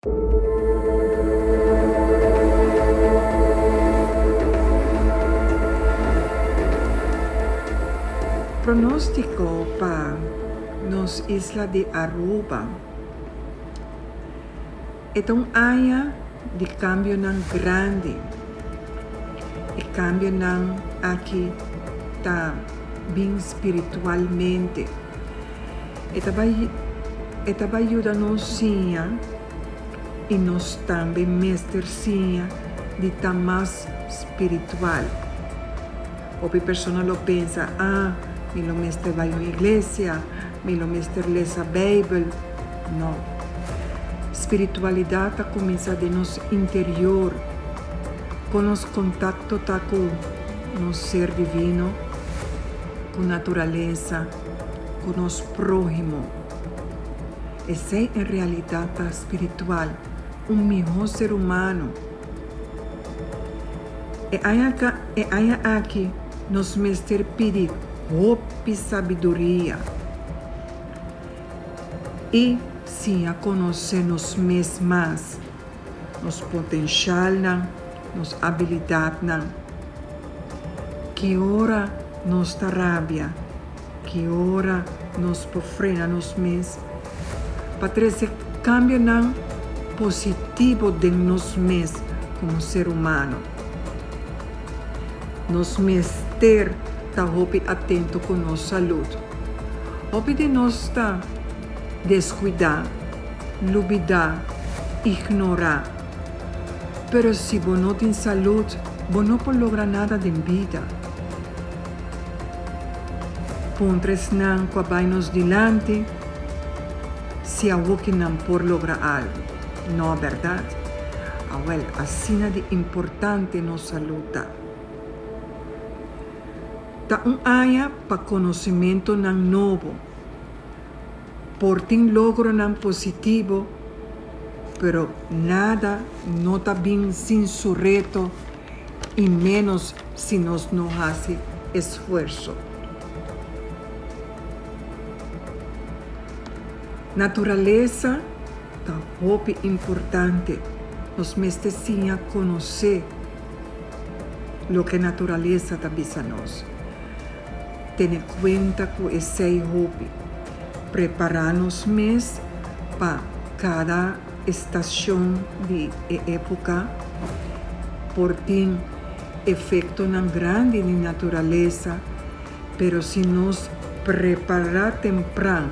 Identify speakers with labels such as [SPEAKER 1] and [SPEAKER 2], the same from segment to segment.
[SPEAKER 1] Pronóstiko pa nos isla di Aruba. E ta un aña di kambionan grandi. E kambionan aki ta bin spiritualmente. E ta bai e ta bai yuda nos siña i nos tambe mester siña di ta mas spiritual. Hopi persona lo pensa, Ah, mi lo mester bai un iglesia, mi lo mester lesa Beibel. No. Spiritualidat ta kuminsá den nos interior, kon nos kontakto ta ku nos Ser Divino, ku naturalesa, ku nos próhimo. Esei en realidat ta spiritual, un mihó ser humano. E aña e aña aki nos mester pidi hopi sabiduria i siña konosé nos mes mas, nos potenshalnan, nos abilidatnan. Ki ora nos ta rabia? Ki ora nos por frena nos mes pa trese kambionan positivo den nos mes komo ser humano? Nos mester ta hopi atento ku nos salud. Hopi di nos ta deskuidá, lubidá, ignorá. Pero si bo no tin salud, bo no por logra nada den bida. Puntra esnan ku a bai nos dilanti si awoki nan por logra algu. No, bèrdat? Awèl, asina di importante nos salú ta. Ta un aña pa konosementonan nobo. Por tin logronan positivo, pero nada no ta bin sin su reto i ménos si nos no hasi esfuerso. Naturalesa ta hopi importante. Nos mester siña konosé loke naturalesa ta bisa nos. Tene kuenta ku esei hopi. Prepará nos mes pa kada estashon di e époka por tin efektonan grandi di naturalesa, pero si nos prepará tempran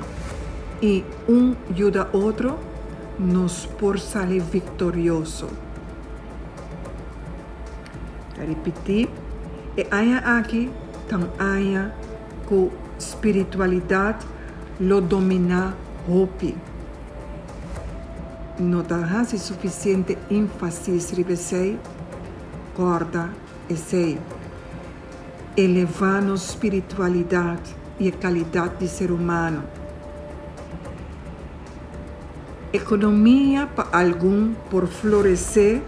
[SPEAKER 1] i un yuda otro, nos por sali viktorioso. Ta ripití, e aña aki ta un aña ku spiritualidat lo dominá hopi. No ta hasi sufisiente énfasis riba esei? Kòrda esei. Elevá nos spiritualidat i e kalidat di ser humano. Ekonomia pa algun por floresé,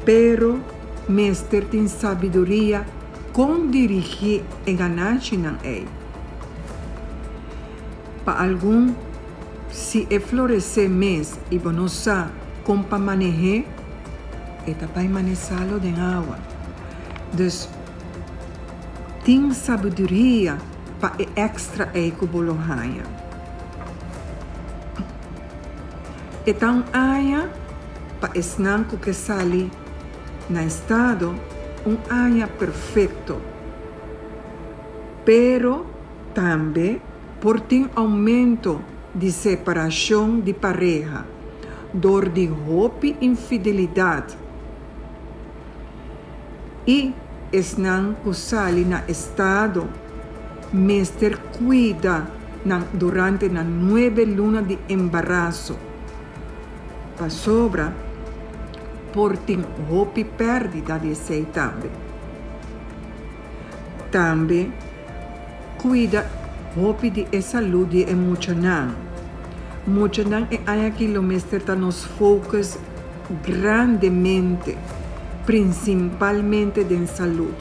[SPEAKER 1] pero mester tin sabiduria kon dirigí e ganashinan ei. Pa algun, si e floresé mes i bo no sa kon pa maneh'é, e ta bai manesalo den awa. Dus, tin sabiduria pa e èkstra ei ku bo lo haña. E ta un aña pa esnan ku ke sali na estado, un aña perfekto. Pero tambe por tin oumento di separashon di pareha dor di hopi infidelidat i esnan ku sali na estado mester kuida nan durante nan nuebe luna di embaraso pasobra por tin hopi pèrdida di esei tambe. Tambe kuida hopi di e salú di e muchanan. Muchanan e aña aki lo mester ta nos focus grandemente, prinsimpalmente den salud.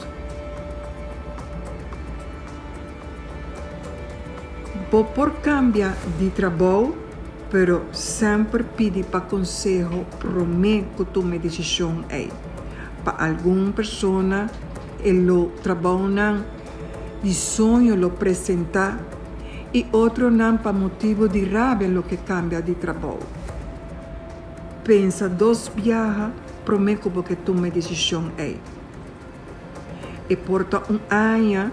[SPEAKER 1] Bo por kambia di trabou? Pero semper pidi pa konseho promé ku tuma e desishon ei. Pa algun persona e lo trabounan di soño lo presentá i otronan pa motibu di rabia lo ke kambia di trabou. Pensa dos biaha promé ku bo ke tuma e desishon ei. E por ta un aña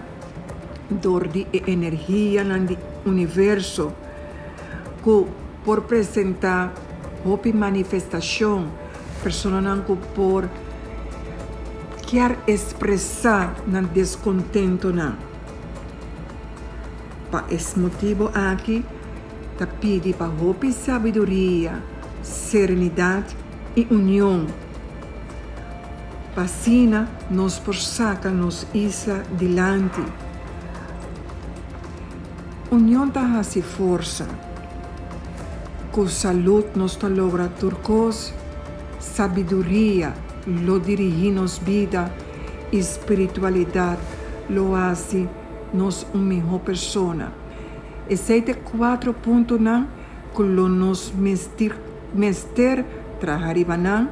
[SPEAKER 1] dor di e energianan di universo ku por presentá hopi manifestashon, personanan ku por kier ekspresá nan deskontentonan. Pa es motibu aki ta pidi pa hopi sabiduria, serenidat i union. Pa asina nos por saca nos isla dilanti. Union ta haci forsa. Cu salud nos ta logra tur cos, sabiduria lo dirigi nos bida y spiritualidad lo haci nos un miho persona. Esey ta e cuatro puntonan cu lo nos mester Mester traha riba nan,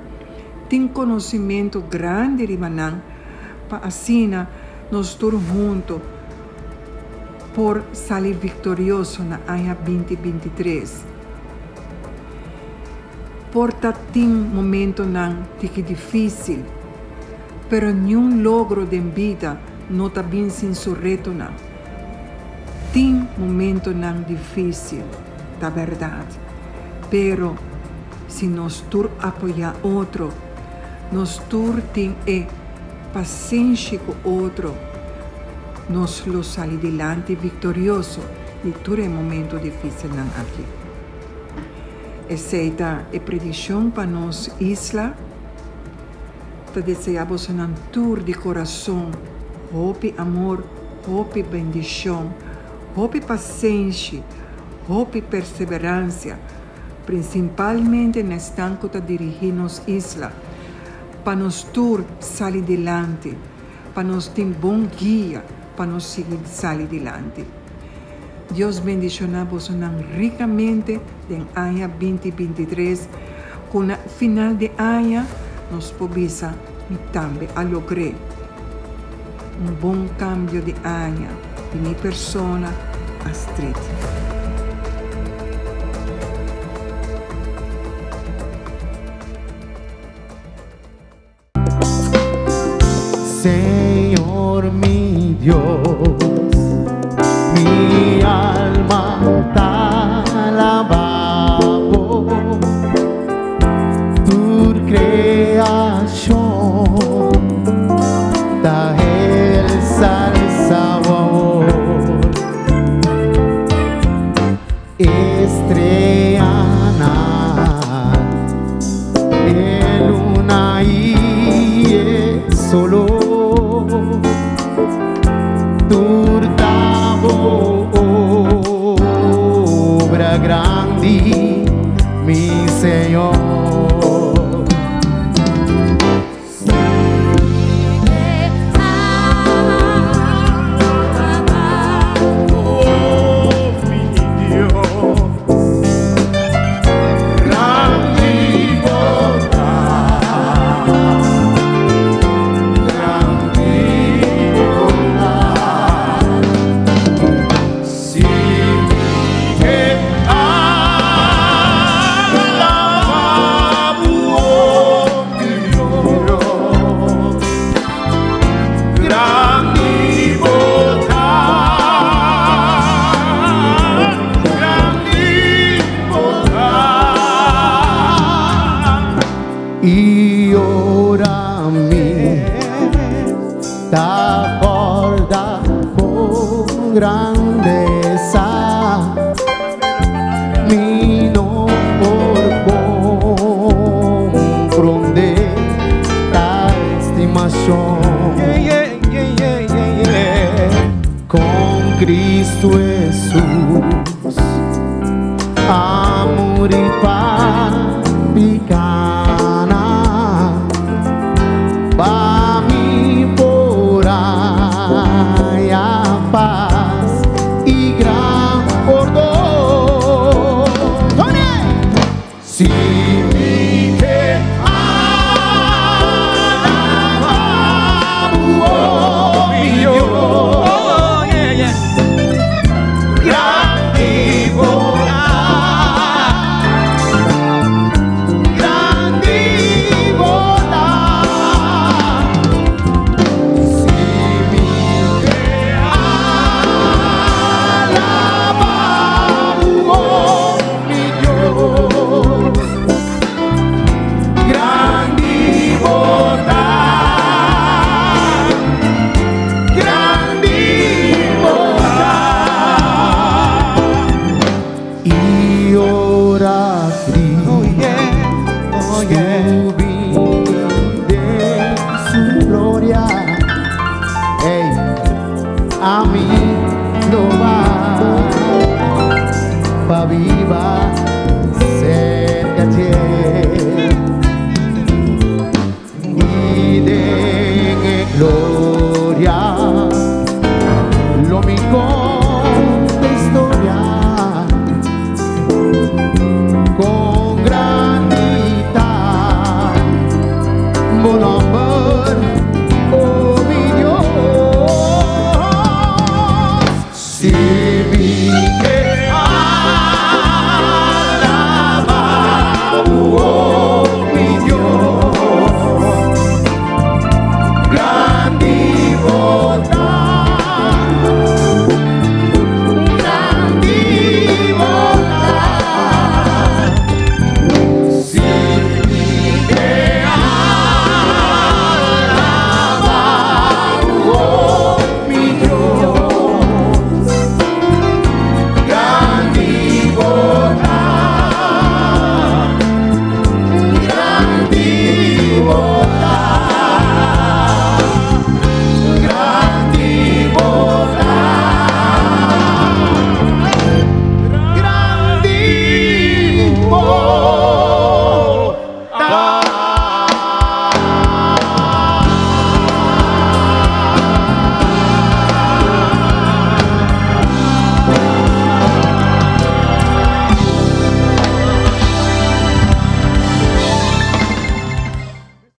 [SPEAKER 1] tin conocimento grandi riba nan, pa asina nos tur hunto por sali victorioso na aña 2023. Por ta tin momentonan tiki dificil, pero niun logro den bida no ta bin sin su retonan. Tin momentonan dificil, ta berdad. Pero si nos tur apoyá otro, nos tur tin e pasenshi ku otro, nos lo sali dilanti viktorioso di tur e momento difísilnan aki. Esei ta e predikshon pa nos isla. Ta deseá bosonan tur di kurason hopi amor, hopi bendishon, hopi pasenshi, Hopi perseveransia, prinsipalmente na esnan ku ta dirigí nos isla, pa nos tur sali dilanti, pa nos tin bon guia pa nos sigui sali dilanti. Dios bendishoná bosonan rikamente den aña 2023, ku na final di aña nos por bisa mi tambe a logr'é. Un bon cambio di aña di mi persona, Astrid.
[SPEAKER 2] Señor mi Dios, mi alma ta alabá bo, tur creacion ta ensalza bo awor. Estreanan, e luna i e solo, tur ta bo obra grandi, mi Señor. I ora mi ta kòrda kon grandesa mi no por komprondé tal estimashon. Kon Cristo Hesus a muri pa.